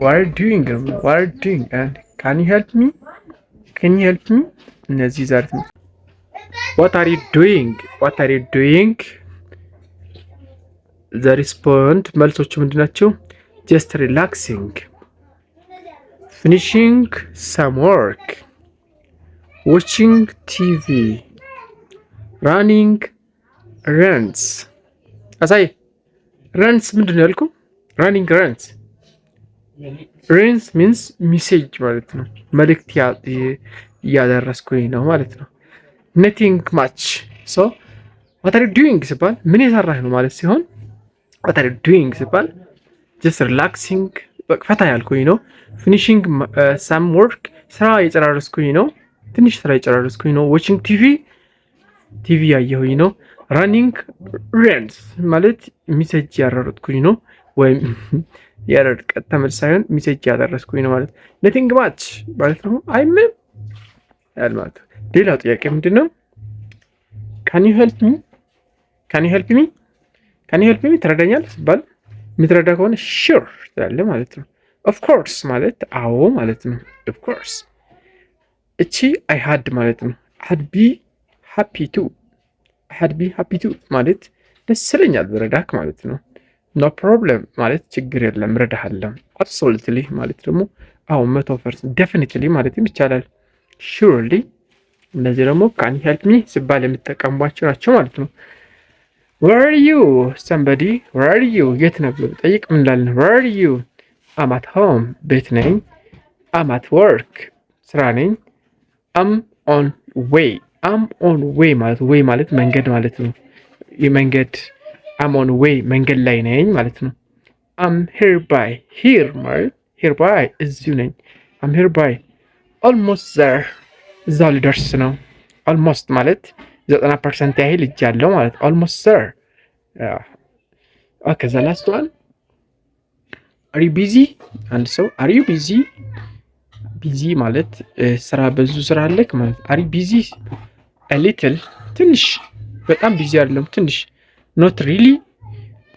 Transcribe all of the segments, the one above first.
What are doing? What are doing? And can you help me? Can you help me? እነዚህ ዛሬ ትምህርት። What are you doing? What are you doing? The respond መልሶቹ ምንድን ናቸው? Just relaxing, finishing some work, watching TV, running errands። አሳይ፣ errands ምንድን ነው ያልኩ? Running errands። Errands means message ማለት ነው። መልእክት እያደረስኩኝ ነው ማለት ነው። Nothing much. So what are doing ሲባል ምን እየሰራህ ነው ማለት ሲሆን what are doing ሲባል just relaxing፣ ፈታ ያልኩኝ ነው። Finishing some work፣ ስራ እየጨራረስኩኝ ነው። ትንሽ ስራ እየጨራረስኩኝ ነው። Watching TV፣ TV እያየሁኝ ነው። Running errands ማለት message እያሯሯጥኩኝ ነው፣ ወይም የረድ ቀጥታ መልስ ሳይሆን message እያደረስኩኝ ነው ማለት። Nothing much ማለት ነው። አይ ምንም ያል ማለት ነው። ሌላው ጥያቄ ምንድን ነው? Can you help me? Can you help me? Can you help me? ትረዳኛለህ ሲባል የምትረዳ ከሆነ sure ትላለህ ማለት ነው። Of course ማለት አዎ ማለት ነው። Of course። እቺ I had ማለት ነው። I'd be happy to። I'd be happy to ማለት ደስ ይለኛል ብረዳክ ማለት ነው። No problem ማለት ችግር የለም እረዳሃለሁ። Absolutely ማለት ደግሞ አዎ 100%። Definitely ማለትም ይቻላል። Surely። እነዚህ ደግሞ can help me ሲባል የምጠቀምባቸው ናቸው ማለት ነው። Where are you? Somebody where are you፣ የት ነህ ብሎ ጠይቅ ምን እንላለን? Where are you? I'm at home፣ ቤት ነኝ። I'm at work፣ ስራ ነኝ። I'm on way። I'm on way ማለት way ማለት መንገድ ማለት ነው። የመንገድ። I'm on way መንገድ ላይ ነኝ ማለት ነው። I'm hereby። Here ማለት hereby እዚሁ ነኝ። I'm hereby። Almost there፣ እዛው ልደርስ ነው። Almost ማለት 90% ያህል እጅ ያለው ማለት almost there። ከዛ last one, are you busy? አንድ ሰው are you busy? Busy ማለት ስራ፣ ብዙ ስራ አለክ ማለት። Are you busy? Little፣ ትንሽ፣ በጣም busy አይደለም፣ ትንሽ። Not really፣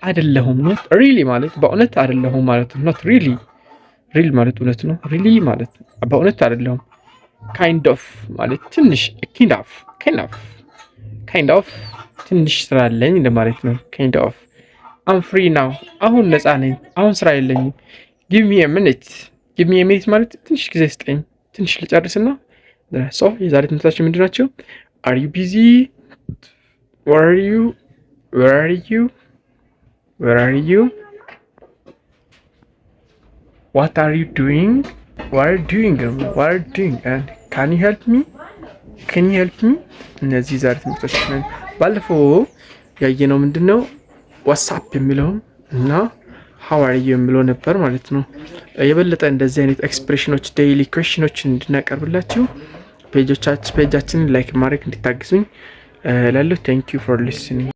አይደለሁም። Not really ማለት በእውነት አይደለሁም ማለት ነው። Not really። Real ማለት እውነት ነው። Really ማለት በእውነት አይደለሁም። Kind of ማለት ትንሽ። Kind of፣ kind of፣ kind of ትንሽ ስራ አለኝ እንደማለት ነው። Kind of። I'm free now፣ አሁን ነፃ ነኝ። አሁን ስራ የለኝም። Give me minute። Give me minute ማለት ትንሽ ጊዜ ስጠኝ፣ ትንሽ ልጨርስና። So የዛሬ ትምህርታችን ምንድን ናቸው? Are you busy? Where are you? Where are you? Where are you? What are you doing? What are doing? What are doing? And can you help me? Can you help me? እነዚህ ዛሬ ትምህርቶች ነን። ባለፈው ያየነው ምንድን ነው? What's up የሚለውን እና how are you የሚለው ነበር ማለት ነው። የበለጠ እንደዚህ አይነት expression ኖች፣ daily question ኖችን እንድናቀርብላችሁ page ኣችንን like ማድረግ እንድታግዙኝ እላለሁ። Thank you for listening.